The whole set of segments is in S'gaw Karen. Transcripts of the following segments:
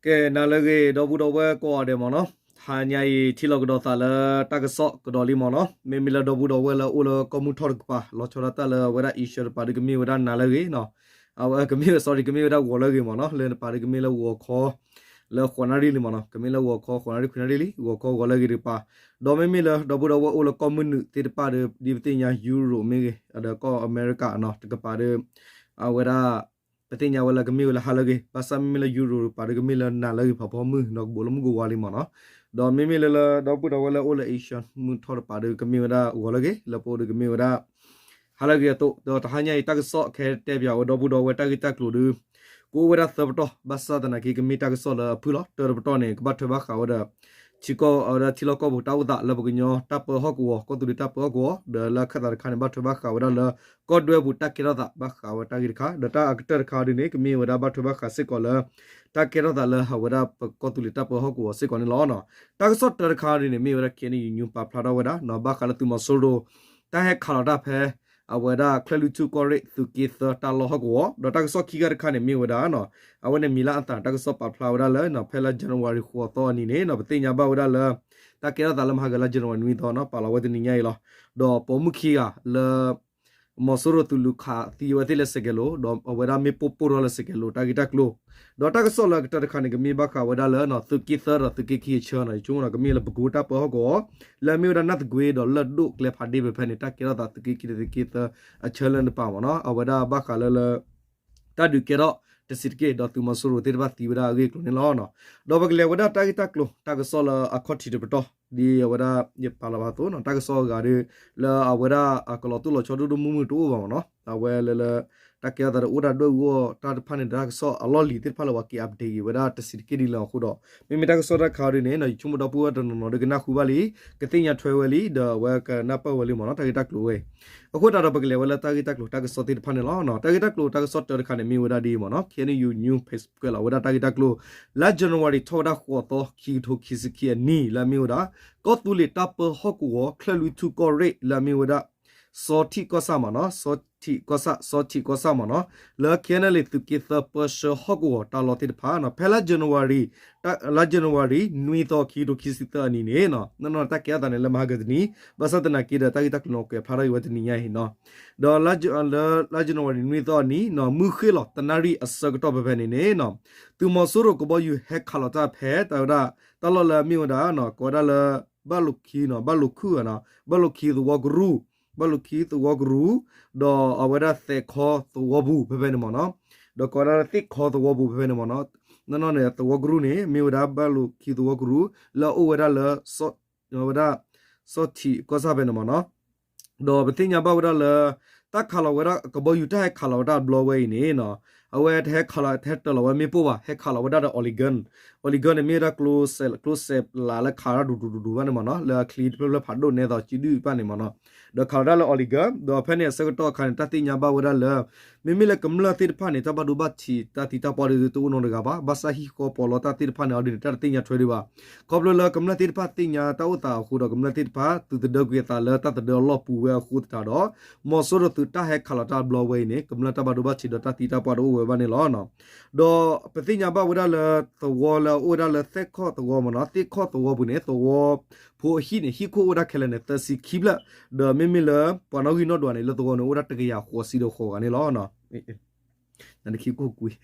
ကဲ နၤလၢအဂ့ၤ ဒီပုၢ်ဒီဝဲၢ်ကိးဂၤဒဲးမ့ၢ်နီၤ, တဟါညါအံၤ ထံၣ်လိာ်ကဒီးသးလၢတၢ်ကစီၣ်ကဒီးလံမ့ၢ်နီၤ, မ့မ့ၢ်လၢဒီပုၢ်ဒီဝဲၢ်လၢအိၣ်လၢကီၢ်မုၢ်ထီၣ်တကပၤ လီၤဆီဒၣ်တၢ်လၢအဝဲဒၣ် Asia တကပၤဒီး ကမ့ၢ်ဝဲဒၣ်နၤလၢအဂ့ၤနီၤ, အဝဲကမ့ၢ်ဝဲ sorry ကမ့ၢ်ဝဲဒၣ်ဂီၤလၢအဂ့ၤမ့ၢ်နီၤ, လၢနပၤဒီးကမ့ၢ်လၢဂီၤခီ လၢဃိးနၣ်ရံၣ်လံမ့ၢ်နီၤ, ကမ့ၢ်လၢဂီၤခီ ဃိးနၣ်ရံၣ် ခွံနၣ်ရံၣ်လံ ဂီၤခီဂီၤလၢအဂ့ၤတကပၤ, ဒီးမ့မ့ၢ်လၢဒီပုၢ်ဒီဝဲၢ်အိၣ်လၢကီၢ်မုၢ်နုာ်သ့ၣ်တဖၣ်ဒီး ဒ်ပသ့ၣ်ညါ Europe မ့ၢ်ဂ့ၤ ဒီးကီၢ်အမဲရကၤနီၤ တကပၤဒီး အဝဲဒၣ် ပသ့ၣ်ညါဝဲလၢကမ့ၢ်ဝဲလၢဟါလၢအဂ့ၤ, ဘၣ်ဆၣ်မ့မ့ၢ်လၢ Europe တကပၤဒီးကမ့ၢ်လၢနၤလၢအဂ့ၤ ဖးဖီမုၢ် ဒီးကဘူးလၢမုၢ်ကဝါလံမ့ၢ်နီၤ, ဒီးမ့မ့ၢ်လၢလၢဒီပုၢ်ဒီဝဲၢ်လၢအိၣ်လၢ Asia မုၢ်ထီၣ်တကပၤဒီးကမ့ၢ်ဝဲဒၣ်ဂီၤလၢအဂ့ၤ, လၢပအိၣ်ဒီးကမ့ၢ်ဝဲဒၣ် ဟါလၢအဂ့ၤအသိး, ဒီးတဟါညါအံၤတၢ်ကစီၣ်ခဲတဲပၠးဝဲဒီပုၢ်ဒီဝဲၢ်တၢ်ဂ့ၢ်တၢ်ကျိၤဒီး ကအိၣ်ဝဲဒၣ်သၢပတီၢ်, ဘၣ်ဆၣ်သနာ်က့ကမ့ၢ်တၢ်ကစီၣ်လၢအဖုၣ်လီၤ. တၢတပတီၢ်န့ၣ် ကဘၣ်ထွဲဘၣ်ဃးဝဲဒီး ထံကီၢ် အဝဲဒၣ်ထံလီၢ်ကီၢ်ပူၤတၢ်အိၣ်သးလၢပကညီတၢ်ပၢဟီၣ်ကဝီၤ ကီၢ်သူလ့ၤတၢ်ပၢဟီၣ်ကဝီၤ, ဒီးလၢအခၢၣ်သးတခါန့ၣ် ဘၣ်ထွဲဘၣ်ဃးဝဲဒၣ်လၢ ကီၢ်ဒွဲပူၤတၢ်ကဲထီၣ်သး ဘၣ်ဃးဝဲတၢ်ဂ့ၢ်တခါ, ဒီးတၢ်အကတၢၢ်တခါဒ်န့ၣ် ကမ့ၢ်ဝဲဒၣ်ဘၣ်ထွဲဘၣ်ဃးစ့ၢ်ကီးလၢ တၢ်ကဲထီၣ်သးလၢအဝဲဒၣ်ပကီၢ်သူလ့ၤတၢ်ပၢဟီၣ်ကဝီၤစ့ၢ်ကီးန့ၣ်လီၤ. တၢ်ကစီၣ်တၢတခါဒ်န့ၣ် မ့ၢ်ဝဲဒၣ် K N U News ပာ်ဖျါထီၣ်ဝဲဒၣ် ဘၣ်ဃးလၢသုးမီၤစိရိၤ တၢ်ဟဲခးလီၤတၢ်ဖဲ အဝဲဒၣ်ချၢၣ်လွံၢ်ထူၣ်ကီၢ်ရ့ၣ် သုးက့သၢတၢ်လီၢ်ဟီၣ်ကဝီၤ, ဒီးတၢ်ကစီၣ်ခံခါတခါန့ၣ် မ့ၢ်ဝဲဒၣ် အဝဲန့ၣ်မံၤလၢအသး တၢ်ကစီၣ်ပာ်ဖျါဝဲဒၣ်လၢ ဖဲလါ January ဃိးသီအနံၤန့ၣ် ပသ့ၣ်ညါဘၣ်ဝဲဒၣ်လၢ တၢ်ကဲထီၣ်သးလၢမဟါဂၤလါ January နွံသီနီၤ ပာ်လီၤဝဲတနံၤညါအံၤလီၤ. ဒီးပိာ်မုၣ်ခံဂၤလၢ မီၤစိရိၤသုးလူၤခးသံဝဲသ့ၣ်လၢစဲးကဲးလိာ် ဒီးအဝဲဒၣ်မ့ၣ်ပိၢ်ပိၢ်ထီၣ်လၢစဲးကဲးလိာ်တၢ်ဂ့ၢ်တၢ်ကျိၤ, ဒီးတၢ်ကစီၣ်လၢအကတၢၢ်တခါန့ၣ် ကမ့ၢ်ဘၣ်ဃးဝဲဒၣ်လၢ သုးက့သၢဒီးသုးက့ခံအဆၢနီၤ, ယဆိကမိၣ်နီၤ ကမ့ၢ်လၢပကိတၢ်ပၢဟီၣ်ကဝီၤ လၢအမ့ၢ်ဝဲဒၣ်နၢ်သကွ့ဒီးလၢၢ်ဒိၣ်ကျဲဖးဒ့ဖဲဖဲန့ၣ် တၢ်ကဲထီၣ်သးသုးက့ခံသုးက့သၢအဆၢလၢနပာ်မ့ၢ်နီၤ, အဝဲဒၣ်ဘၣ်ဃးလၢလၢ တၢ်ဒုးကဲထီၣ်တဆံးတက့ၢ် ဒီးသုးမီၤစိရိၤသ့ၣ်တဖၣ်သံဝဲဒၣ်အဂ့ၢ်အကျိၤန့ၣ်လီၤ. ဒီးပကလဲၤဝဲဒၣ်တၢ်ဂ့ၢ်တၢ်ကျိၤ တၢ်ကစီၣ်လၢအခီၣ်ထံးတပတီၢ် ဒ်အဝဲဒၣ်ယပာ်လီၤဘၣ်အသိးနီၤ, တၢ်ကစီၣ်အဂၤဒီး လၢအဝဲဒၣ်အကလီၤတိၢ်လီၤဆီဒိၣ်ဒိၣ်မုၢ်မုၢ်တအိၣ်ဘၣ်မ့ၢ်နီၤ, အဝဲလၢလၢ တၢ်ကဲထီၣ်သးဒီးအိၣ်တၢ်ဒွဲၣ်အူအီၣ်တၢ်တဖၣ်န့ၣ် တၢ်ကစီၣ်အလီၢ်လံၤသ့ၣ်တဖၣ်လၢပှၤက့ၤ update က့ၤဝဲဒၣ်တဆံးတက့ၢ်ဒ်လဲၣ်အဃိဒီး မ့မ့ၢ်တၢ်ကစီၣ်တၢ်ခါဒ်န့ၣ် ယဆိကမိၣ်ဒီပုၢ်ဝဲၢ်တနီၤနီၤဒီးကနၢ်ဟူဘၣ်လံ, ကသ့ၣ်ညါထွဲဝဲလံ ဒီးအဝဲကနၢ်ပၢၢ်ဝဲလံမ့ၢ်နီၤ တၢ်ဂ့ၢ်တၢ်ကျိၤဝဲအံၤ, အဃိသတးဒီး ပကလဲၤဝဲလၢတၢ်ဂ့ၢ်တၢ်ကျိၤတၢ်ကစီၣ်သ့ၣ်တဖၣ်န့ၣ်လီၤ. တၢ်ဂ့ၢ်တၢ်ကျိၤတၢ်ကစီၣ်တၢတခါန့ၣ် မ့ၢ်ဝဲဒၣ်ဒ်အံၤမ့ၢ်နီၤ, K N U News page ကွဲးလီၤဝဲဒၣ်တၢ်ဂ့ၢ်တၢ်ကျိၤ လါ January ထီၣ်ဝဲဒၣ်ဃိးသီ ခံကထိခံဆံခံအနံၣ် လၢအမ့ၢ်ဝဲဒၣ် ကီၢ်သူလ့ၤတၢ်ပၢဟီၣ်ကဝီၤ ချၢၣ်လွံၢ်ထူၣ်ကီၢ်ရ့ၣ် လၢအမ့ၢ်ဝဲဒၣ် စီၤထံးကီၢ်ဆၣ်မ့ၢ်နီၤ, စီၤထံးကီၢ်ဆၣ် စီၤထံးကီၢ်ဆၣ်မ့ၢ်နီၤ, လၢ K N L A သုးက့သၢပၢဆှၢဟီၣ်ကဝီၤတၢ်လီၢ်သ့ၣ်တဖၣ်နီၤ, ဖဲလါ January လါ January နွံသီ ခံကထိခံဆံသၢအနံၤန့ၣ်နီၤ, နီၢ်နီၢ်တၢ်ကဲထီၣ်သးန့ၣ် လၢမဟါကတနံၤ, ဘၣ်ဆၣ်သနာ်က့ဒီး တၢ်ဂ့ၢ်တၢ်ကျိၤန့ၣ် ကွဲးဖျါထီၣ်က့ၤဝဲတနံၤညါအံၤနီၤ, ဒီးလၢ လါ January နွံသီအနံၤနီၤ မုၢ်ဃ့ၢ်လီၤတနၣ်ရံၣ်အဆၢကတီၢ်ဖဲဖဲန့ၣ်န့ၣ်နီၤ, သုးမီၤစိရိၤကဘီယူၤဟဲခးလီၤတၢ်ဖဲ တၢ်ဝဲဒၣ် တၢ်လီၢ်လၢအမ့ၢ်ဝဲဒၣ် ကိးဝဲဒၣ်လၢ ဘၣ်လိာ်ခံနီၤ ဘၣ်လိာ်ခံနီၤ ဘၣ်လိာ်ခံသဝီကရူၢ် ဘၣ်လိာ်ခံသဝီကရူၢ်, ဒီးအဝဲဒၣ်သဲးခီသဝီပူၤဖဲဖဲန့ၣ်မ့ၢ်နီၤ, ဒီးကိးဝဲဒၣ်သ့ၣ်ခီသဝီပူၤဖဲဖဲန့ၣ်မ့ၢ်နီၤ, နီၢ်နီၢ်န့ၣ် သဝီကရူၢ်န့ၣ် မ့ၢ်ဝဲဒၣ်ဘၣ်လိာ်ခံသဝီကရူၢ် လၢအအိၣ်ဝဲဒၣ်လၢ ဝဲဒၣ် စီၤထံးကီၢ်ဆၣ်ဖဲန့ၣ်မ့ၢ်နီၤ, ဒီးပသ့ၣ်ညါဘၣ်ဝဲဒၣ်လၢ တၢ်ခးလီၤဝဲဒၣ် ကဘီယူၤတၢ်ဟဲခးလီၤဝဲဒၣ်တဘျီဝဲအံၤန့ၣ်နီၤ, အဝဲတဟဲခးလီၤ တဟဲတၢၤလီၤဝဲမ့ၣ်ပိၢ်ဘၣ်, ဟဲခးလီၤဝဲဒၣ်ဒီး Oerlikon, Oerlikon န့ၣ် မ့ၢ်ဝဲဒၣ် ကျိစဲးလးလၢခးဒၣ်ဒူဒူဒူဒူဘၣ်န့ၣ်မ့ၢ်နီၤ, လၢအချံတဖျၢၣ်ဖျၢၣ်ဖးဒိၣ်နဲသိးစုဒုၣ်တဖၣ်န့ၣ်မ့ၢ်နီၤ, ဒီးခးလီၤဒၣ်လၢ Oerlikon, ဒီးဖဲန့ၣ်အဆၢကတီၢ်အခါန့ၣ် တၢ်သ့ၣ်ညါဘၣ်ဝဲဒၣ်လၢ မ့မ့ၢ်လၢကမျၢၢ်သ့ၣ်တဖၣ်န့ၣ် တၢ်ဘၣ်ဒိဘၣ်ထံးတၢ်သံတၢ်ပှၢ်ဒီးတအိၣ်နီတဂၤဘၣ်, ဘၣ်ဆၣ်ဟံၣ်ဃီပီးလီတၢ်သ့ၣ်တဖၣ်န့ၣ် အီၤဒ်န့ၣ် တၢ်တသ့ၣ်ညါထွဲဒံးဘၣ်. ခီဖျိလၢကမျၢၢ်သ့ၣ်တဖၣ်သ့ၣ်ညါတၢ်အိၣ်သးအဃိဒီး ကမျၢၢ်သ့ၣ်တဖၣ် သုးသဒၢကွံာ်အသးလၢတၢ်သဒၢအလီၢ်ပူၤဝဲအဃိသတးဒီး မီၤစိရိၤသုးတၢ်ဟဲခးလီၤတၢ်ဘျီဝဲအံၤန့ၣ် ကမျၢၢ်တၢ်ဘၣ်ဒိဘၣ်ထံးဒီးတၢ်သံတၢ်ပှၢ်တအိၣ်ဝဲဘၣ်န့ၣ်လီၤ. ဒီးပသ့ၣ်ညါဘၣ်ဝဲဒၣ်လၢသဝီလၢအအိၣ်ဝဲဒၣ်လၢသ့ၣ်ခီၣ်သဝီမ့ၢ်နီၤ, သ့ၣ်ခီၣ်သဝီပူၤန့ၣ် သဝီဖိအဟံၣ်န့ၣ် ဟံၣ်ခိၣ်အိၣ်ဝဲဒၣ်ခဲလၢာ်န့ၣ် သၢဆံခံဖျၢၣ်, ဒီးမ့မ့ၢ်လၢပှၤနီၣ်ဂံၢ်နီၣ်ဒွးန့ၣ် လၢသဝီန့ၣ် အိၣ်ဝဲဒၣ်တကယၤဃိးဆံဒီးဃိးဂၤန့ၣ်လီၤ.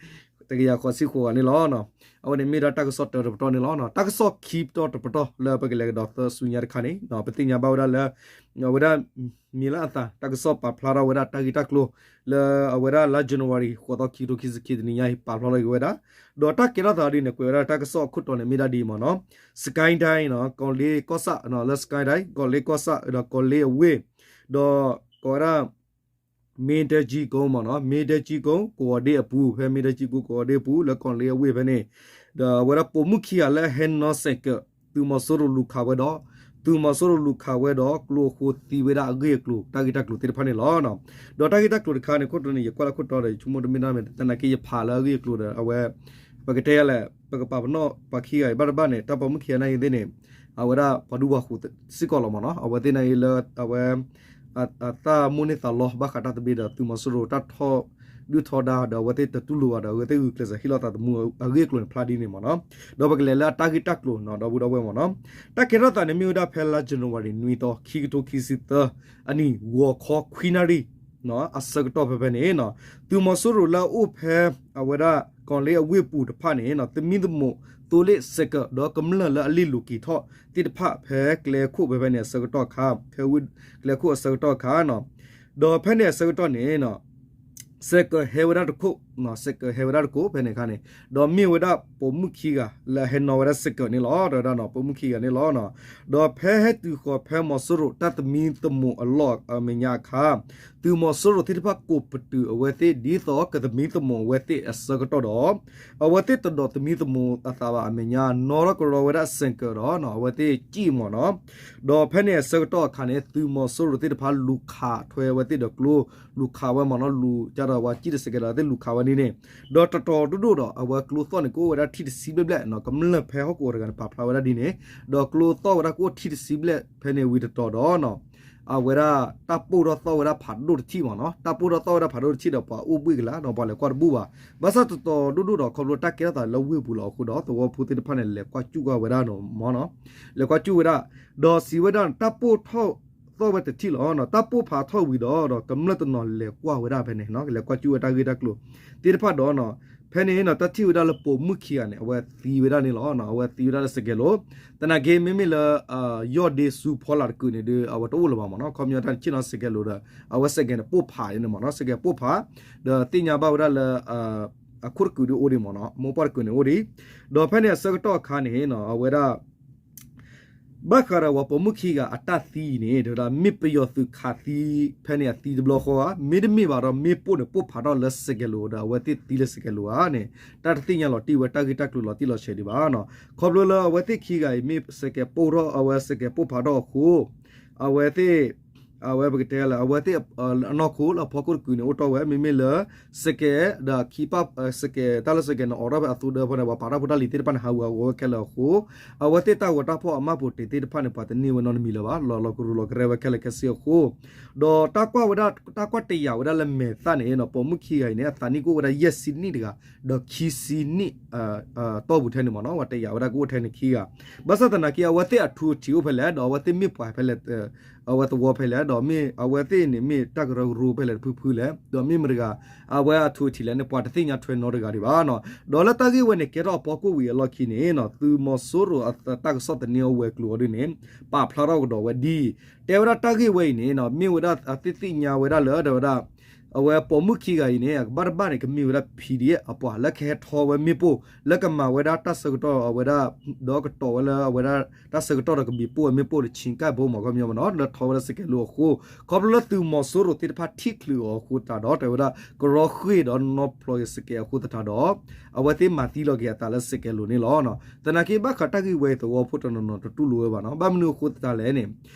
တကယၤဃိးဆံဃိးဂၤန့ၣ်လီၤ. အဝဲန့ၣ်မ့ၢ်ဒၣ်တၢ်ကစီၣ်တၢတပတီၢ်န့ၣ်လီၤ. တၢ်ကစီၣ်ခံပတီၢ်တပတီၢ်လၢပကလဲၤကဒီးသၢဆူညါတခါန့ၣ် ပသ့ၣ်ညါဘၣ်ဝဲဒၣ်လၢ အဝဲဒၣ် မံၤလၢအသး တၢ်ကစီၣ်ပာ်ဖျါထီၣ်ဝဲဒၣ်တၢ်ဂ့ၢ်တၢ်ကျိၤ လၢအဝဲဒၣ်လါ January ဃိးသီ ခံကထိခံဆံခံတနံၤညါအံၤ ပာ်ဖျါထီၣ်က့ၤဝဲဒၣ်, ဒီးတၢ်ကဲထီၣ်သးဒ်န့ၣ် ကွဲးဝဲဒၣ်တၢ်ကစီၣ်အခိၣ်တီန့ၣ် မ့ၢ်ဒၣ်ဒ်အံၤမ့ၢ်နီၤ, စကဲဒဲးနီၤ ကီၢ်လ့ကီၢ်ဆၣ် လၢစကဲဒဲး ကီၢ်လ့ကီၢ်ဆၣ် ဒီးကီၢ်လ့အဝ့ၢ်, ဒီးကိးဝဲဒၣ် မ့ၢ်ဒဲကၠံကိမ့ၢ်နီၤ, မ့ၢ်ဒဲကၠံကိ ကဝီၤဒ့အပူၤ ဖဲမ့ၢ်ဒဲကၠံကိ ကဝီၤဒ့အပူၤလၢကီၢ်လ့အဝ့ၢ်ဖဲန့ၣ်, ဒီးအဝဲဒၣ်ပိာ်မုၣ်ခံဂၤလၢအဟဲနီၣ်စဲးကၢး သုးမီၤစိရိၤလူၤခးဝဲဒီး သုးမီၤစိရိၤလူၤခးဝဲဒီးကျိအဃိသံဝဲဒၣ်အဂ့ၢ်အကျိၤ တၢ်ဂ့ၢ်တၢ်ကျိၤသ့ၣ်တဖၣ်န့ၣ်လီၤ. ဒီးတၢ်ဂ့ၢ်တၢ်ကျိၤတခါန့ၣ် ခိၣ်တီန့ၣ် ယကွၢ်လၢခိၣ်တီဒီး ယဆိကမိၣ်တမ့ၢ်ဒၣ်မ့ၢ်သနာ်က့ ယဖးလၢအဂ့ၢ်အကျိၤဒီး အဝဲ ပကတဲယၤလဲၣ် ပကပာ်ပနီၣ်ပှၤခံဂၤအံၤဘၣ်တဘၣ်န့ၣ် တၢ်ပိာ်မုၣ်ခံဂၤနာ်က့သ့ၣ်န့ၣ် အဝဲဒၣ်ပှၤဒူပှၤဃိၤစ့ၢ်ကီးလီၤမ့ၢ်နီၤ, အဝဲသ့ၣ်နာ်က့လၢ အဝဲ အသးမိၣ်န့ၢ်သးလီဘၣ်ဃးတၢ်သဘျ့ဒီး သုးမီၤစိရိၤတၢ်ထီၣ် ဒုးထီဒါ ဒီးအဝဲသ့ၣ်တတူၢ်လိာ်ဘၣ်ဒီး အဝဲသ့ၣ်ဂုာ်ကျဲးစၢးဟ့ၣ်လီၤသးသမူအဂ့ၢ်အကျိၤန့ၣ် ဖျါဒ်န့ၣ်မ့ၢ်နီၤ. ဒီးပကလဲၤလၢအတၢ်ဂ့ၢ်တၢ်ကျိၤနီၤ ဒီပုၢ်ဒီဝဲၢ်မ့ၢ်နီၤ. တၢ်ကဲထီၣ်သးန့ၣ်မ့ၢ်ဝဲဒၣ်ဖဲလါ January နွံသီ ခံကထိခံဆံသၢ အနံၣ် ဂီၤခီခွံနၣ်ရံၣ် အဆၢကတီၢ်ဖဲဖဲန့ၣ်နီၤ, သုးမီၤစိရိၤလၢအအိၣ်ဖဲ အဝဲဒၣ် ကီၢ်လ့အဝ့ၢ်ပူၤတဖၣ်န့ၣ်နီၤ သမံသမိးသိလ့ၣ်စဲးကၢး ဒီးကမျၢၢ်လၢအလ့ၣ်လိၤက့ၤထီၣ်သ့ၣ်တဖၣ် ဖဲကျဲခိၣ်ဖဲဖဲန့ၣ်အဆၢကတီၢ်အခါ ဖဲဝ့ၢ်ကျဲခိၣ်အဆၢကတီၢ်အခါနီၤ, ဒီးဖဲန့ၣ်အဆၢကတီၢ်န့ၣ်နီၤ စဲးကၢးဟဲဝဲဒၣ်တခိၣ်, စဲးကၢးဟဲဝဲဒၣ်တခိၣ်ဖဲန့ၣ်အခါန့ၣ် ဒီးမ့ၢ်ဝဲဒၣ်ပိာ်မုၣ်ခံဂၤလၢအဟဲနီၤဝဲဒၣ်စဲးကၢးန့ၣ်လီၤ. တဲဝဲဒၣ်နီၤ ပိာ်မုၣ်ခံဂၤန့ၣ်လီၤ. ဒီးဖဲဟဲတုၤဃီၤဖဲမီၤစိရိၤတၢ်သမံသမိးအလီၢ်အမဲာ်ညါအခါ သုးမီၤစိရိၤသ့ၣ်တဖၣ်ကိးပတုာ်အဝဲသ့ၣ် ဒ်သိးကသမံသမိးအဝဲသ့ၣ်အဆၢကတီၢ်ဒီး အဝဲသ့ၣ်တဒိးသမံသမိးအသးဘၣ်အမဲာ်ညါ နီၣ်ထီၣ်ကရီဝဲဒၣ်စဲးကၢးဒီး အဝဲသ့ၣ်စံၣ်မ့ၢ်နီၤ. ဒီးဖဲန့ၣ်အဆၢကတီၢ်အခါန့ၣ် သုးမီၤစိရိၤသ့ၣ်တဖၣ်လူၤခးထွဲအဝဲသ့ၣ်ဒီးကျိ လူၤခးဝဲမ့ၢ်နီၤ လူၤကဒီးဝဲစံၣ်ဒီးစဲးကဲးဒီးသ့ၣ်လူၤခးဝဲဒ်န့ၣ်, ဒီးတတီၤဒိၣ်ဒိၣ်ဒီး အဝဲကျိသီၣ်န့ၣ် ကအိၣ်ဝဲဒၣ်ထံၣ်တဆံဘျဲၣ်ဘျဲၣ်နီၤ ကမျၢၢ်ဖဲဟီၣ်ကဝီၤတဂၤန့ၣ် ပာ်ဖျါဝဲဒၣ်ဒ်န့ၣ်, ဒီးကျိသီၣ်ဝဲဒၣ်ကအိၣ်ထံၣ်တဆံဘျဲၣ်ဖဲန့ၣ်ဝံၤတတီၤဒီး အဝဲဒၣ်တၢ်ပိၢ်ထီၣ်သီၣ်ဝဲဒၣ်ဖးဒိၣ်တထံၣ်မ့ၢ်နီၤ တၢ်ပိၢ်ထီၣ်သီၣ်ဝဲဒၣ်ဖးဒိၣ်တထံၣ်ဒီးပှၤအိၣ်ဘှံးကလာ်ဒီးပှၤလဲၤကွၢ်တဘူၣ်ဘၣ်. ဘၣ်ဆၣ်တတီၤဒိၣ်ဒိၣ်ဒီး ခီဖျိတၢ်ကဲထီၣ်သးလၢဝ့ၢ်ပူၤလီၤအဃိဒီး သဝီဖိသ့ၣ်တဖၣ်န့ၣ် လဲၤကွၢ်စူၣ်ကွၢ်ဝဲဒၣ်မ့ၢ်နီၤ လဲၤကွၢ်စူၣ်ဝဲဒၣ်, ဒီးစံးဝဲဒၣ် တၢ်ပိၢ်ထီၣ်သီၣ်ဝဲတထံၣ်လီၤ. တၢ်ပိၢ်ဖးထီၣ်ဝံၤဒီး ဒီးကမျၢၢ်တနီၤလဲၤကွၢ်ဝဲဒၣ်ဖဲန့ၣ် လဲၤကွၢ်စူၣ်ဝဲတၢ်ဂ့ၢ်တၢ်ကျိၤသ့ၣ်တဖၣ်ဒီး ဖဲန့ၣ်နီၤ တၢ်ထံၣ်ဝဲဒၣ်လၢပိာ်မုၣ်ခံဂၤန့ၣ် အဝဲသံဝဲဒၣ်န့ၣ်လီၤ. အဝဲသံဝဲဒၣ်လၢစဲးကဲးလိၤ, သနာ်က့မ့မ့ၢ်လၢ ယီၢ်ဒ့ဆူဖီလာ်တကုာ်န့ၣ်ဒီး အဝဲတအိၣ်လၢၤဘၣ်မ့ၢ်နီၤ ခီပညီတၢ်ဆ့ၣ်နီၤစဲးကဲးလိၤဒီး အဝဲစဲးကဲးန့ၣ်ပိၢ်ဖးန့ၣ်မ့ၢ်နီၤ စဲးကဲးပိၢ်ဖး, ဒီးသ့ၣ်ညါဘၣ်ဝဲဒၣ်လၢ အခိၣ်တကုာ်ဒ်အိၣ်ဒံးမ့ၢ်နီၤ မိၢ်ပှၢ်တကုာ်န့ၣ်အိၣ်ဒံး, ဒီးဖဲန့ၣ်အဆၢကတီၢ်အခါန့ၣ်နီၤ အဝဲဒၣ် ဘၣ်ဃးဒီးပှၤပိာ်မုၣ်ခံဂၤအတၢ်သံအံၤန့ၣ် တဲဝဲဒၣ် မ့ၢ်ပယီၤသုးခးသံဖဲန့ၣ်အသံတဘျီဃီဧါ, မ့တမ့ၢ်ဘၣ်ဒီး မ့ၣ်ပိၢ်န့ၣ်ပိၢ်ဖးထီၣ်လၢစဲးကဲးလိၤဒီး အဝဲသ့ၣ်သံလၢစဲးကဲးလိၤဧါန့ၣ် တၢ်တသ့ၣ်ညါလီၤတံၢ်ဝဲ တၢ်ဂ့ၢ်တၢ်ကျိၤလီၤတံၢ်လီၤဆဲးဒံးဘၣ်နီၤ. ခီဖျိလၢအဝဲသ့ၣ်ခံဂၤအံၤ မ့ၢ်စဲးကဲးပိၢ်ထီၣ် အဝဲစဲးကဲးပိၢ်ဖးထီၣ်အဃိ အဝဲသ့ၣ် အဝဲပကတဲလၢ အဝဲသ့ၣ်အနီၢ်ခိလၢအဖီခိၣ်တကုာ်န့ၣ် အိၣ်တီၢ်ဝဲ မ့မ့ၢ်လၢ စဲးကဲး ဒီးခံပၢ် စဲးကဲး တၢ်လၢစဲးကဲးန့ၣ် အိးထီၣ်ဖဲအသိဒၢဖဲန့ၣ် ပှၤပာ်ထီၣ်ဖိတၢ်လံၤသ့ၣ်တဖၣ်န့ၣ် ဟးဂူာ်ဟးဂီၤဝဲခဲလၢာ်အဃိ အဝဲသ့ၣ်တၢ်ဂီၤတၢ်ဖီၣ်အမၢ်ပိာ်တ့ၢ်သ့ၣ်တဖၣ်န့ၣ် ပှၤတန့ၢ်ဝဲနီတမံၤလၢၤဘၣ် လီၤလီၤကရူၢ်လီၤကရဲဝဲခဲလၢာ်ခဲဆ့အဃိ ဒီးတၢ်ကွၢ်ဝဲဒၣ် တၢ်ကွၢ်တယာ်ဝဲဒၣ်လၢမဲာ်သၣ်န့ၣ်နီၤ ပိာ်မုၣ်ခံဂၤအံၤန့ၣ် အသးနံၣ်ကအိၣ်ဝဲဒၣ်ယဲၢ်ဆံနံၣ်တဂၤ ဒီးခံဆံနံၣ် တီၢ်ပူၤထဲန့ၣ်မ့ၢ်နီၤ ပှၤတယာ်ဝဲဒၣ်ကအိၣ်ထဲန့ၣ်ခံဂၤ ဘၣ်ဆၣ်သနာ်က့ အဝဲသ့ၣ်အထူအထံးအိၣ်ဖဲလဲၣ် ဒီးအဝဲသ့ၣ်မ့ၢ်ပှၤဖဲလဲၣ် အဝဲသဝီဖဲလဲၣ် ဒီးမ့ၢ်အဝဲသ့ၣ်န့ၣ်မ့ၢ်တၢ်ကရၢကရိဖဲလဲၣ်တဖုဖုလဲၣ် ဒီးမ့ၢ်မတၤတဂၤ အဝဲအထူအထံးလဲၣ်န့ၣ် ပှၤတသ့ၣ်ညါထွဲနီတဂၤဒံးဘၣ်နီၤ. ဒီးလၢတၢ်ဂ့ၢ်ဝဲန့ၣ်ကဲထီၣ်အဖီခိၣ်ဝံၤအလီၢ်ခံန့ၣ်နီၤ သုးမီၤစိရိၤအတၢ်ကစီၣ်သန့အဝဲၤကျိၤအီၤဒ်န့ၣ် ပာ်ဖျါထီၣ်ကဒီးဝဲဒ်အံၤ တဲဝဲဒၣ်တၢ်ဂ့ၢ်ဝဲအံၤန့ၣ်နီၤ မ့ၢ်ဝဲဒၣ်အသ့ၣ်သ့ၣ်ညါဝဲဒၣ်လၢ တဲဝဲဒၣ် အဝဲပိာ်မုၣ်ခံဂၤအံၤန့ၣ် အကဘၣ်တဘၣ်န့ၣ် ကမ့ၢ်ဝဲဒၣ် PDF အပှၤလၢကဟဲထီဝဲမ့ၣ်ပိၢ် လၢကမၤဝဲဒၣ်တၢ်ဆၢကတီၢ်အဝဲဒၣ် ဒီးကတီၤဝဲလၢအဝဲဒၣ်တၢ်ဆၢကတီၢ်ဒီးကဘ့ၣ်ပိၢ်ဝဲမ့ၣ်ပိၢ်လၢ ဆံကၣ်ဘိမ့ၢ်ခီပညီမ့ၢ်နီၤ လၢထီဝဲလၢစဲးကဲးလိၤအဃိ ခီဖျိလၢသုးမီၤစိရိၤသ့ၣ်တဖၣ်ထံၣ်ချုးအီၤအဃိသတးဒီး တဲဝဲဒၣ် ကရီဃ့ၢ်ဒီးနီဖျိက့ၤစဲးကဲးအဃိသတးဒီး အဝဲသ့ၣ်မၤသံလီၤက့ၤအသးလၢစဲးကဲးလိၤန့ၣ်လီၤ. သနာ်က့ဘၣ်ဃးတၢ်ဂ့ၢ်ဝဲအံၤသဝီဖိတနီၤနီၤတတူၢ်လိာ်ဝဲဘၣ်နီၤ ဘၣ်မနုၤအဃိသတးလဲၣ်န့ၣ်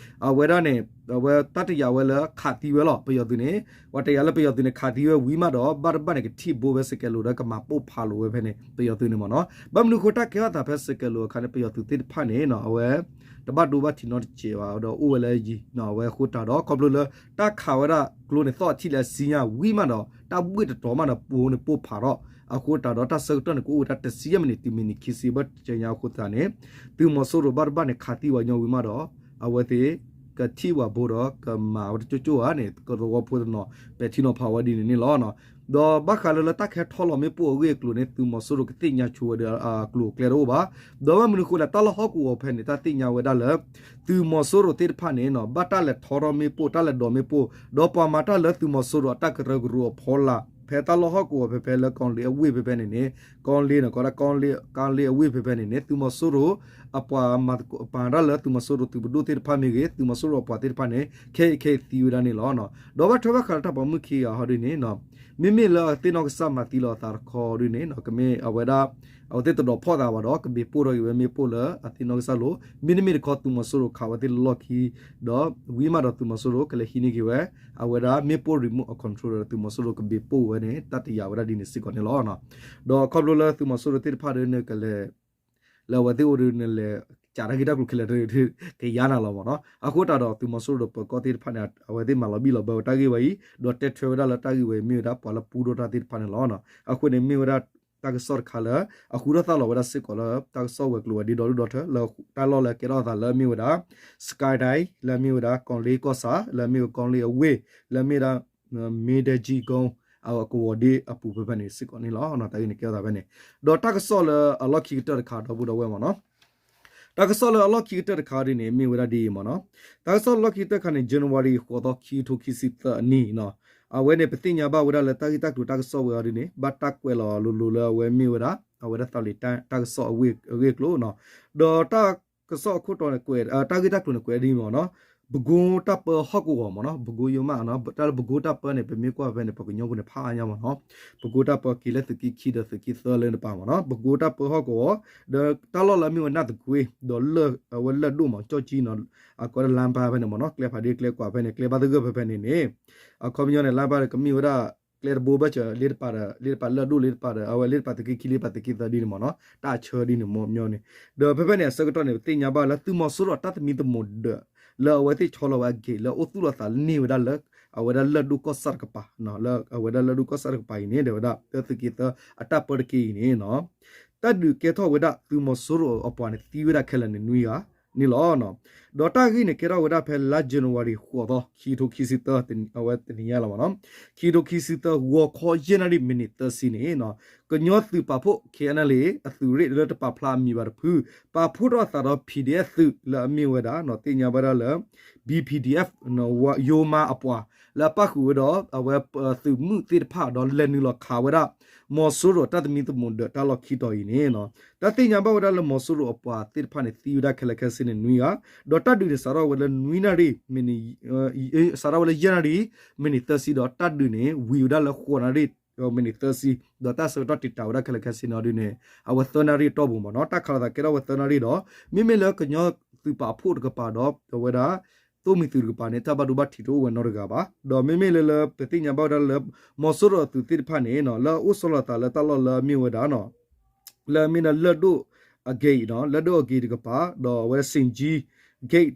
အဝဲဒၣ်န့ၣ် အဝဲတၢ်တယာ်ဝဲလၢခးသံဝဲလီၤ ပယီၤသုးန့ၣ် ပှၤတယာ်လၢပယီၤသုးန့ၣ် ခးသံဝဲဝံၤမးဒီး ဘၣ်တဘၣ်န့ၣ် ကထံၣ်ဘိဝဲစဲးကဲးလိၤဒီးကမၤပိၢ်ဖးလိာ်ဝဲဖဲန့ၣ် ပယီၤသုးန့ၣ်မ့ၢ်နီၤ ဘၣ်မနုၤအဃိတၢ်ကဲထီၣ်သးဖဲစဲးကဲးလိၤအခါန့ၣ် ပယီၤသုးသ့ၣ်တဖၣ်န့ၣ်နီၤ အဝဲ တဘၣ်ဒိဘၣ်ထံးနီတစဲးဘၣ် ဒီးအိၣ်ဝဲလၢယံၤ အဝဲအဃိတးဒီး ခီဖျိလၢ တၢ်ခးဝဲဒၣ်ကျိန့ၣ်သီၣ်အထံၣ်လၢအစံညါဝံၤမးဒီး တၢ်ဘှ့ၣ်တတီၤမးဒီးပိာ်န့ၣ်ပိၢ်ဖးထီၣ် အဃိတးဒီးတၢ်ဆၢကတီၢ်န့ၣ် ကအိၣ်ဝဲဒၣ်တဆံယဲၢ်မံးနံး တုၤမံးနံးခံဆံ ဘၣ်တကဲညါအဃိသတးန့ၣ် သုးမီၤစိရိၤဘၣ်တဘၣ်န့ၣ် ခးသံဝဲညီဝံၤမးဒီး အဝဲသ့ၣ် ကထံၣ်ဝဲဘိဒီး ကမၤဝဲတကၠိကၠိဧါန့ၣ် ကသဝီဖိတနီၤ ပဲာ်ထံနီၤဖးဝဲဒ်န့ၣ်န့ၣ်လီၤ. ဒီးဘၣ်ဃးလၢလၢတၢ်ကဟဲထီၣ်လီၤမ့ၣ်ပိၢ်အဂ့ၢ်အကျိၤန့ၣ် သုးမီၤစိရိၤကသ့ၣ်ညါဆိဝဲဒီးအကျိၤအကျဲတအိၣ်ဘၣ်. ဒီးဘၣ်မနုၤအဃိလဲၣ် တၢ်လီၢ်ဟီၣ်ကဝီၤဖဲန့ၣ် တၢ်သ့ၣ်ညါဝဲဒၣ်လၢ သုးမီၤစိရိၤသ့ၣ်တဖၣ်န့ၣ်နီၤ ဘၣ်တၢ်လဲၤထီထီၣ်မ့ၣ်ပိၢ် တၢ်လဲၤဒိးမ့ၣ်ပိၢ် ဒီးပှၤမၤတၢ်လၢသုးမီၤစိရိၤအတၢ်ကရၢကရိအဖီလာ် ဖဲတၢ်လီၢ်ဟီၣ်ကဝီၤဖဲဖဲလၢကီၢ်လ့အဝ့ၢ်ဖဲဖဲန့ၣ်န့ၣ် ကီၢ်လ့န့ၣ် ကီၢ်လ့ ကီၢ်လ့အဝ့ၢ်ဖဲဖဲန့ၣ်န့ၣ် သုးမီၤစိရိၤ အပှၤမၤတၢ်လၢသုးမီၤစိရိၤသုးပဒိၣ်သ့ၣ်တဖၣ်မ့ၢ်ဂ့ၤ သုးမီၤစိရိၤအပှၤသ့ၣ်တဖၣ်န့ၣ် ခဲအံၤခဲအံၤသံဝဲဒၣ်န့ၣ်လီၤ. ဒီးဘၣ်ထွဲဘၣ်ဃးလၢတၢ်ပိာ်မုၣ်ခံဂၤဟီဒ်န့ၣ် မ့မ့ၢ်လၢအသ့ၣ်နီၣ်ကစၢ်မၤသံလီၤအသးတခီဒ်န့ၣ် ကမ့ၢ်အဝဲဒၣ် အဝဲသ့ၣ်တဒိးဖီၣ်သးဘၣ်ဒီး ကဘ့ၣ်ပိၢ်ထီၣ်က့ၤဝဲမ့ၣ်ပိၢ်လၢအသ့ၣ်နီၣ်ကစၢ်လိၤ မ့တမ့ၢ်တခီ သုးမီၤစိရိၤခးဝဲသ့ၣ်လၢလီၢ်ခံ ဒီးဝံၤမးဒီးသုးမီၤစိရိၤကလဲၤဟံးန့ၢ်က့ၤဝဲ အဝဲဒၣ်မ့ၣ်ပိၢ် remote control ဒီးသုးမီၤစိရိၤကဘ့ၣ်ပိၢ်ဝဲန့ၣ် တၢ်တယာ်ဝဲဒၣ်ဒ်န့ၣ်စ့ၢ်ကီးန့ၣ်လီၤ. ဒီးခီဖျိလၢသုးမီၤစိရိၤသ့ၣ်တဖၣ်ဒီးန့ၣ်ကလဲၤ လၢအဝဲသ့ၣ်အိၣ်ဒီးန့ၣ်လဲၤ ကးတၢ်ဂ့ၢ်တၢ်ကျိၤခဲလၢာ် ကယါနၤလီၤမ့ၢ်နီၤ. အဃိတးဒီးသုးမီၤစိရိၤဒီးပၢၤကီၢ်သ့ၣ်တဖၣ်န့ၣ် အဝဲသ့ၣ်မၤလီၤဘံၣ်လီၤဘၢဝဲတၢ်ဂ့ၢ်ဝဲအံၤ ဒီးတဲထွဲဝဲဒၣ်လၢတၢ်ဂ့ၢ်ဝဲအံၤမ့ၢ်ဝဲဒၣ်ပှၤလၢပူထီၣ်တၢ်သ့ၣ်တဖၣ်န့ၣ်လီၤ. အဃိန့ၣ်မ့ၢ်ဝဲဒၣ် တၢ်ကစီၣ်တခါလၢ အဃုထီၣ်သါလီၤဝဲဒၣ်စ့ၢ်ကီးလၢ တၢ်ကစီၣ်ဝဲၤကျိၤဝဲၤဒ့ဒီဒူၣ်ဒီထၢ လၢတၢ်လီၢ်လၢကဲထီၣ်အသးလၢအမ့ၢ်ဝဲဒၣ် Skyline လၢအမ့ၢ်ဝဲဒၣ် ကီၢ်လ့ကီၢ်ဆၣ် လၢအမ့ၢ်ဝဲကီၢ်လ့အဝ့ၢ် လၢအမ့ၢ်ဝဲဒၣ် မ့ၢ်ဒဲကၠံကိ အကဝီၤဒ့အပူၤဖဲဖဲန့ၣ်စ့ၢ်ကီးန့ၣ်လီၤ. တၢ်ဂ့ၢ်န့ၣ်ကဲထီၣ်သးဖဲန့ၣ် ဒီးတၢ်ကစီၣ်လၢအလီၢ်ခံကတၢၢ်တခါ ဒီပုၢ်ဒီဝဲၢ်မ့ၢ်နီၤ တၢ်ကစီၣ်လၢအလီၢ်ခံကတၢၢ်တခါဒ်န့ၣ် မ့ၢ်ဝဲဒၣ်ဒ်အံၤမ့ၢ်နီၤ. တၢ်ကစီၣ်လၢလီၢ်ခံကတၢၢ်တခါန့ၣ် January ဃိးသီ ခံကထိခံဆံသၢအနံၣ်နီၤ. အဝဲန့ၣ် ပသ့ၣ်ညါဘၣ်ဝဲဒၣ်လၢတၢ်ဂ့ၢ်တၢ်ကျိၤတၢ်ကစီၣ်ဝဲအီၤဒ်န့ၣ် ဘၣ်တၢ်ကွဲးလီၤလိၤလိၤလၢအဝဲမ့ၢ်ဝဲဒၣ် အဝဲဒၣ်သးလံာ်တၢ်ကစီၣ်အဂ့ၢ်အကျိၤနီၤ. ဒီးတၢ်ကစီၣ်အခိၣ်တီန့ၣ် ကွဲး တၢ်ဂ့ၢ်တၢ်ကျိၤန့ၣ် ကွဲးဒ်အံၤမ့ၢ်နီၤ. ပကိတၢ်ပၢဟီၣ်ကဝီၤမ့ၢ်နီၤ, ပကိယိမးနီၤ, တၢ်လၢပကိတၢ်ပၢန့ၣ် ပမ့ၢ်ကွၢ်ဖဲန့ၣ် ပှၤကညီပူၤန့ၣ် ဖးအါညါမ့ၢ်နီၤ. ပကိတၢ်ပၢက့ၤလၢသုးက့ခံဒီးသုးက့သၢလၢတပၤမ့ၢ်နီၤ. ပကိတၢ်ပၢဟီၣ်ကဝီၤ ဒီးတၢ်လီၢ်လၢအမ့ၢ်ဝဲနၢ်သကွ့ ဒီးလၢၢ် အဝဲလၢၢ်ဒိၣ်မ့ၢ် ကၠီၣ်ကၠံနီၤ, အကိးဒၣ်လါပၢ်ဖဲန့ၣ်မ့ၢ်နီၤ, ကျဲဖးဒ့ကျဲကွာ်ဖဲန့ၣ် ကျဲဘၣ်သဂၢၢ်ဖဲဖဲန့ၣ်န့ၣ် အခီပညီန့ၣ် လါပၢ်ကမ့ၢ်ဝဲဒၣ် ကျဲတဘိဘၢၣ်စၢၤ လၢတပၤဒီး လၢတပၤလၢၢ်ဒိၣ် လၢတပၤဒီး အဝဲလၢတပၤသုးက့ခံ လၢတပၤသုးက့သၢဒ်န့ၣ်မ့ၢ်နီၤ, တၢ်အဆၢဒ်န့ၣ်မ့ၢ်ညီန့ၣ်. ဒီးဖဲဖဲန့ၣ် အဆၢကတီၢ်န့ၣ် ပသ့ၣ်ညါဘၣ်လၢသုးမီၤစိရိၤအတၢ်သမံသမိးဒၢး လၢအဝဲသ့ၣ်ဆီလီၤဝဲအ gate လၢအိၣ်သူၣ်လီၤသးန့ၢ်ဝဲဒၣ်လၢ အဝဲဒၣ်လၢၢ်ဒိၣ်ကီၢ်ဆၣ်တကပၤ, လၢအဝဲဒၣ်လၢၢ်ဒိၣ်ကီၢ်ဆၣ်တကပၤအံၤန့ၣ် ဒီးဝဲဒၣ်လၢသုးက့သၢအတၢ်ပၢတက့ၢ်အံၤန့ၣ်နီၤ တၢ်ဒုးကဲထီၣ်ဝဲဒၣ်သုးမီၤစိရိၤအပှၤန့ၣ် သံဝဲဒၣ်ခဲလၢာ်န့ၣ်နွံဂၤန့ၣ်လီၤ. ဒီးတၢ်ဂ့ၢ်န့ၣ်ကဲထီၣ်ဝဲဒၣ်ဖဲလါ January ဃိးသီ ခံကထိခံဆံသၢ အဝဲတနံၤညါလီၤမ့ၢ်နီၤ, ခံကထိခံဆံသၢ ဂီၤခီယဲၢ်နၣ်ရံၣ် မံးနံးသၢဆံန့ၣ် ကညီသုးပာ်ဖှိၣ် K N L A အသုးရ့ၣ်လၢတပာ်ဖျါအမံၤဘၣ်တဖု ပာ်ဖှိၣ်ထီၣ်အသးဒီး P D F သုးလၢအမ့ၢ်ဝဲဒၣ် သ့ၣ်ညါဘၣ်ဒၣ်လၢ B P D F ယိမါအပှၤ လၢအပၣ်ဃုာ်ဝဲဒီး အဝဲသုးမုၢ်သ့ၣ်တဖၣ်ဒီးလဲၤနုာ်လီၤခးဝဲဒၣ် မီၤစိရိၤတၢ်သမံသမိးဒၢးတၢ်လီၢ်ခံတီၤအံၤန့ၣ် တၢ်သ့ၣ်ညါဘၣ်ဝဲဒၣ်လၢမီၤစိရိၤအပှၤသ့ၣ်တဖၣ်န့ၣ် သံဝဲဒၣ်ခဲလၢာ်ခဲဆ့န့ၣ်နွံဂၤ, ဒီးတၢ်ဒုးန့ၣ် စးထီၣ်ဝဲလၢနွံနၣ်ရံၣ် မံးနံး စးထီၣ်ဝဲလၢယဲၢ်နၣ်ရံၣ် မံးနံးသၢဆံ ဒီးတၢ်ဒုးန့ၣ် ဝံၤဝဲဒၣ်လၢဃိးနၣ်ရံၣ် မံးနံးသၢဆံ ဒီးတၢ်ဆၢကတီၢ်တံာ်တာ်ဝဲဒၣ်ခဲလၢာ်ခဲဆ့န့ၣ်ဒ်န့ၣ် အဝဲသၢနၣ်ရံၣ်အတီၢ်ပူၤမ့ၢ်နီၤ, တၢ်ခးလိာ်သးကဲထီၣ်ဝဲသၢနၣ်ရံၣ်ဒီး မ့မ့ၢ်လၢကညီသုးပာ်ဖှိၣ်တကပၤဒီး အဝဲဒၣ် သိၣ်မံၤသုးတကပၤန့ၣ် တၢ်ဘၣ်ဒိဘၣ်ထံးတအိၣ်ဝဲနီတဂၤဘၣ်. ဒီးမ့မ့ၢ်လၢလၢပသ့ၣ်ညါဘၣ်ဝဲဒၣ်လၢ မီၤစိရိၤအသုးသ့ၣ်တဖၣ်န့ၣ် လၢအအိၣ်ဆီလီၤသးလၢတၢ်လီၢ်လၢအမ့ၢ်ဝဲဒၣ် လၢအမ့ၢ်ဒၣ်လၢၢ်ဒိၣ်အ gate နီၤ, လၢၢ်ဒိၣ်အ gate တကပၤ ဒီးအဝဲဒၣ် စ့ၣ်ကၠံ gate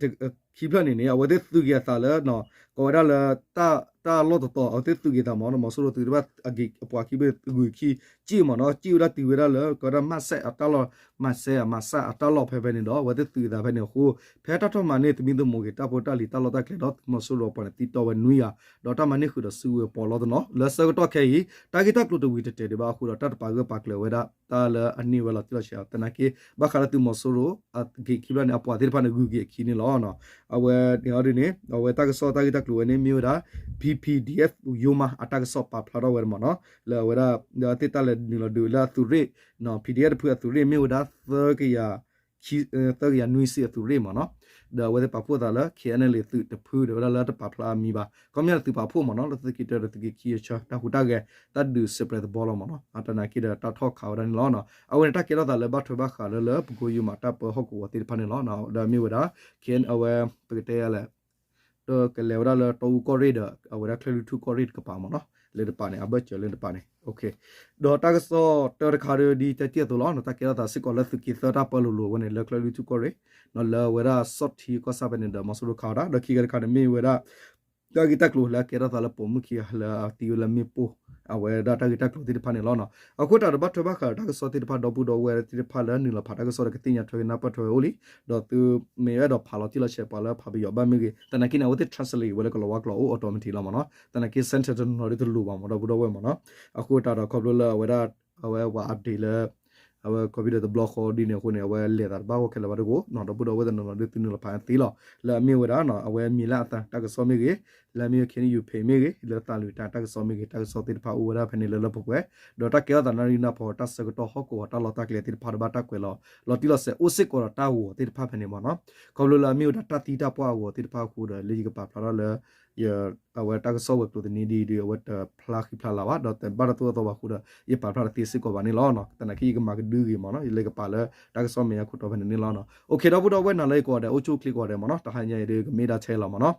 ခံဖျၢၣ်န့ၣ်န့ၣ် အဝဲသ့ၣ်သုးက့ၤအသးလၢ ကိးဝဲဒၣ်လၢ တၢ်လီၢ်တတီၤ အဝဲသ့ၣ်သုးက့ၤသးမ့ၢ်နီၤ, မီၤစိရိၤသုးတဖၣ်အ gate အပှၤခံဖျၢၣ်ဂုၤခံ စံၣ်မ့ၢ်နီၤ, စံၣ်ဝဲဒၣ်တုၤဝဲဒၣ်လၢ ကိးဝဲဒၣ် မးစဲး အတၢ်လီၢ် မးစဲး မးစဲး အတၢ်လီၢ်ဖဲဖဲန့ၣ်ဒီး အဝဲသ့ၣ်သုးက့ၤသးဖဲန့ၣ်အဃိ ဖဲတၢ်ထီၣ်မၤန့ၢ်သမံသမိးက့ၤ တၢ်ဖိတၢ်လံၤတၢ်လီၢ်တၢ်ကျဲဒီး သုးမီၤစိရိၤအပှၤန့ၣ် သံတီၢ်ဝဲနွံဂၤ ဒီးတၢ်မၤန့ၢ်ဃုာ်ဒီးစုကဝဲၤပီးလီတနီၤ လၢဆၢကတီၢ်ခဲအံၤ တၢ်ဂ့ၢ်တၢ်ကျိၤတဝံၤတတဲာ်ဒံးဘၣ်အဃိဒီး တၢ်တပာ်ဂၢၢ်ပာ်ကျၢၤဝဲဒၣ် တၢ်လၢအန့ၢ်ဝဲလီၤတံၢ်လီၤဆဲး သနာ်က့ ဘၣ်ဃးလၢသုးမီၤစိရိၤ အ gate ခံဖျၢၣ်န့ၣ် အပှၤသ့ၣ်တဖၣ်န့ၣ် ဂုၤက့ၤအခံန့ၣ်လီၤ. အဝဲန့ၣ်အီၤဒ်န့ၣ် အဝဲတၢ်ကစီၣ်တၢ်ဂ့ၢ်တၢ်ကျိၤဝဲန့ၣ် မ့ၢ်ဝဲဒၣ် B P D F ယိမါ အတၢ်ကစီၣ်ပာ်ဖျါထီၣ်ဝဲမ့ၢ်နီၤ, လၢအဝဲဒၣ် သ့ၣ်တၢ်လဲၤနုာ်လီၤဒုးလၢအသုးရ့ၣ် P D F တဖုအသုးရ့ၣ်မ့ၢ်ဝဲဒၣ် သၢကယၤနွံဆံအသုးရ့ၣ်မ့ၢ်နီၤ, ဒီးအဝဲသ့ၣ်ပာ်ဖှိၣ်သးလၢ K N L A သုးတဖု ဒီးဝဲဒၣ်လၢတပာ်ဖျါအမံၤဘၣ် ခီပညီန့ၣ်သုးပာ်ဖှိၣ်မ့ၢ်နီၤ လၢသုးက့တၢဒီးသုးက့ခံအဆၢ တၢ်ဟူးတၢ်ဂဲၤ တၢ်ဒုးစဲးပြဲးသဘီလီၤမ့ၢ်နီၤ, သနာ်က့ဒီးတၢ်ထီၣ်ခးဝဲဒၣ်န့ၣ်လီၤ. အဝဲန့ၣ်တၢ်ကဲထီၣ်သးလၢဘၣ်ထွဲဘၣ်ဃးလၢလၢပကိယိမး တၢ်ပၢဟီၣ်ကဝီၤသ့ၣ်တဖၣ်န့ၣ်လီၤ. ဒီးမ့ၢ်ဝဲဒၣ် အဝဲ ပကတဲလဲၣ် ဒီးကလဲၤဝဲဒၣ်လၢတီအူကီၢ်ရ့ၣ်ဒီး အဝဲဒၣ်ချၢၣ်လွံၢ်ထူၣ်ကီၢ်ရ့ၣ်တကပၤမ့ၢ်နီၤ, လၢတပၤန့ၣ် အဘၢၣ်စၢၤလၢတပၤန့ၣ် ဒီးတၢ်ကစီၣ်တၢတခါဒီးဒ်တဲတ့ၢ်အသိးလီၤ, တၢ်ကဲထီၣ်သးစ့ၢ်ကီးလၢသုးက့သၢတၢ်ပၢလိၤလိၤဝဲန့ၣ် လၢချၢၣ်လွံၢ်ထူၣ်ကီၢ်ရ့ၣ် လၢအဝဲဒၣ်စီၣ်ထံကီၢ်ဆၣ်ဖဲန့ၣ်ဒီး မီၤစိရိၤခးဝဲဒၣ် ဒီးခံဂၤတခါန့ၣ်မ့ၢ်ဝဲဒၣ် တၢ်ဂ့ၢ်တၢ်ကျိၤလၢအကဲထီၣ်သးလၢပိာ်မုၣ်ခံဂၤလၢအသံဝဲလၢမ့ၣ်ပိၢ် အဝဲဒၣ်တၢ်ဂ့ၢ်တၢ်ကျိၤသ့ၣ်တဖၣ်န့ၣ်လီၤ. အဃိသတးဒီးဘၣ်ထွဲဘၣ်ဃးဒီးတၢ်ကစီၣ်သ့ၣ်တဖၣ် ဒီပုၢ်ဒီဝဲၢ်သ့ၣ်တဖၣ်လၢနုာ်လီၤဖးတၢ်ကစီၣ်ဒီးကသ့ၣ်ညါထွဲက့ၤနၢ်ပၢၢ်ထွဲဝဲအိၣ်လံ, ဒီးသုမ့ၢ်အဲၣ်ဒိးဖးလီၤတံၢ်လီၤဆဲးပှၤလၢဖးပယီၤဘၣ်မ့ၢ်ဂ့ၤ, သနာ်က့န့ၣ် အဝဲသ့ၣ် translate ဝဲလၢကလီၤဝါကျိာ်အိၣ် automatic လီၤမ့ၢ်နီၤ, သနာ်က့ center တနီၤနီၤဒ်တလိၣ်ဘၣ်မ့ၢ်ဒီပုၢ်ဒီဝဲၢ်မ့ၢ်နီၤ, အဃိသတးဒီးခီဖျိလၢအဝဲဒၣ် အဝဲပှၤ update လၢ အဝဲ computer တဘျီဃီဒ်န့ၣ်အဃိန့ၣ် အဝဲလဲၤသးတဘၣ်ဂီၢ်ခဲလၢာ်ဘၣ်တကိး ဒီပုၢ်ဒီဝဲၢ်တနီၤနီၤဒ်သုနုာ်လီၤဖးသ့လီၤ, လၢအမ့ၢ်ဝဲဒၣ် အဝဲမံၤလၢအသးတၢ်ကစီၣ်မ့ၢ်ဂ့ၤ, လၢအမ့ၢ်ဝဲ KNU page မ့ၢ်ဂ့ၤ, လၢသးလွံၢ်တၢ်တၢ်ကစီၣ်မ့ၢ်ဂ့ၤ, တၢ်ကစီၣ်သ့ၣ်တဖၣ်အိၣ်ဝဲဒၣ်ဖဲန့ၣ်လၢလၢပှဲၤပှဲၤ, ဒီးတၢ်ကဲထီၣ်သးနၣ်ရံၣ်နၢ်ဖီ တၢ်ဆၢကတီၢ်ဟီၣ်ကဝီၤတၢ်လီၢ်တၢ်ကျဲသ့ၣ်တဖၣ်ဒီးဘၣ်တၢ်ကွဲးလီၤ လီၤတံၢ်လီၤဆဲးအိၣ်စ့ၢ်ကီးဒီးတၢ်ဂီၤသ့ၣ်တဖၣ်ဖဲန့ၣ်မ့ၢ်နီၤ, ခီဖျိလၢအမ့ၢ်ဝဲဒၣ်တၢ်သံတၢ်ပှၢ်အဂီၤသ့ၣ်တဖၣ်အဃိဒီး လၢယကပာ်ဖျါထီၣ်လၢ အဝဲတၢ်ကစီၣ်ဝဲၤကျိၤသန့ၣ်ဒ်အံၤဒီး အဝဲတဖျါဃံဖျါလၤဘၣ် ဒီးတဘၣ်တၢ်သိၣ်တၢ်သီဘၣ်အဃိဒီး ယပာ်ဖျါတသ့စ့ၢ်ကီးဘၣ်န့ၣ်လီၤ. သနာ်က့ယကမၤကဒုဂ့ၤမ့ၢ်နီၤ ယလဲၤကပာ်လၢတၢ်ကစီၣ်မဲာ်ညါခိၣ်တီဖဲန့ၣ်န့ၣ်လီၤ. အိၣ်ခ့ ဒီပုၢ်ဒီဝဲၢ်နၤလၢယကိးဂၤဒဲး အိၣ်ဆူၣ်အိၣ်ချ့ကိးဂၤဒဲးမ့ၢ်နီၤ တဟါညါအံၤဒီးကမ့ၢ်ဒၣ်ထဲလီၤမ့ၢ်နီၤ,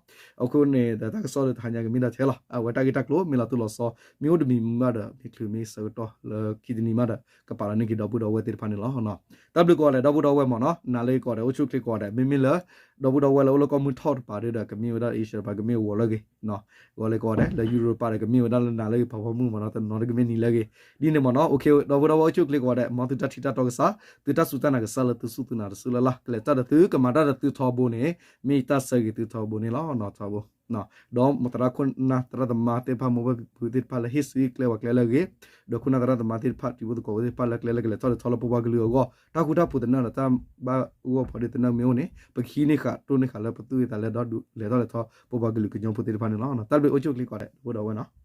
အဃိန့ၣ်ဒီး တၢ်ကစီၣ်ဒီးတဟါညါကမ့ၢ်ဒၣ်ထဲလီၤ. အဝဲတၢ်ဂ့ၢ်တၢ်ကျိၤ မ့ၢ်လီၤတိၢ်လီၤဆီ မ့ၢ်အိၣ်တမံၤမံၤဘၣ်ဒီး မ့ၢ်ချုးမ့ၢ်ဆၢကတီၢ်လၢခံတနံၤမးဒီး ကပာ်လီၤန့ၢ်က့ၤဒီပုၢ်ဒီဝဲၢ်သ့ၣ်တဖၣ်န့ၣ်လီၤ. တၢ်ဘျုးကိးဂၤဒဲး ဒီပုၢ်ဒီဝဲၢ်မ့ၢ်နီၤ, နၤလၢကိးဂၤဒဲး အိၣ်ဆူၣ်အိၣ်ချ့ကိးဂၤဒဲး မ့မ့ၢ်လၢ ဒီပုၢ်ဒီဝဲၢ်လၢအိၣ်လၢကီၢ်မုၢ်ထီၣ်တပၤဒီး ကမ့ၢ်ဝဲဒၣ်လၢ Asia တပၤ ကမ့ၢ်ဝဲလၢဂ့ၤ ဂီၤလၢကိးဂၤဒဲး လၢယူရပၤဒီး ကမ့ၢ်ဝဲဒၣ်လၢနၤလၢဂ့ၤ ဖးဖီမုၢ်မ့ၢ်နီၤ, တနီၤတကမ့ၢ်နံၤလၢဂ့ၤ, ဒ်န့ၣ်မ့ၢ်နီၤ, ဒီပုၢ်ဒီဝဲၢ်အိၣ်ဆူၣ်အိၣ်ချ့ကိးဂၤဒဲး မ်သုတၢ်ထံၣ်တၢ်တီကစၢ်, သုတၢ်စူၢ်တၢ်နာ်ကစၢ်လၢသုစူၢ်သုနာ်တစုလၢ်လၢ်, ကလဲၤတၢ်ဒီးသု ကမၤတၢ်ဒီးသုထီဘိန့ၣ် မ့ၢ်တၢ်ဆၢဂ့ၤသုထီဘိန့ၣ်လီၤ. ထီဘိ ဒီးသရၣ်ခိၣ်နၢ်သရၣ်သမါသ့ၣ်တဖၣ် မိၢ်ပၢ်ဖံဖုသ့ၣ်တဖၣ်လၢဟ့ၣ်စုဟ့ၣ်ကျဲပှၤကျဲလၢအဂ့ၤ, ဒီးခိၣ်နၢ်သရၣ်သမါသ့ၣ်တဖၣ် တံၤဖိသကိးဖိသ့ၣ်တဖၣ်လၢကျဲလၢကလဲၤထီၣ်လဲၤထီလၢပပှၤကလုာ်အဂီၢ် တၢ်ဃူတၢ်ဖိးသနၢၣ်ဒီးတၢ်ဘၣ်ဂီၢ်ဖီဒ့သနၢၣ်မ့ၢ်အိၣ်န့ၣ် ပကဟံးန့ၢ်ဃာ်တိၢ်န့ၢ်ဃာ်လၢပသူၣ်ကံၢ်သးလဲဒီး လဲၤထီၣ်လဲၤထီပပှၤကလုာ်ကညီဖိသ့ၣ်တဖၣ်န့ၣ်လီၤ. တၢ်ဘျုးအိၣ်ဆူၣ်အိၣ်ချ့ကိးဂၤဒဲး ဒီပုၢ်ဒီဝဲၢ်နီၤ.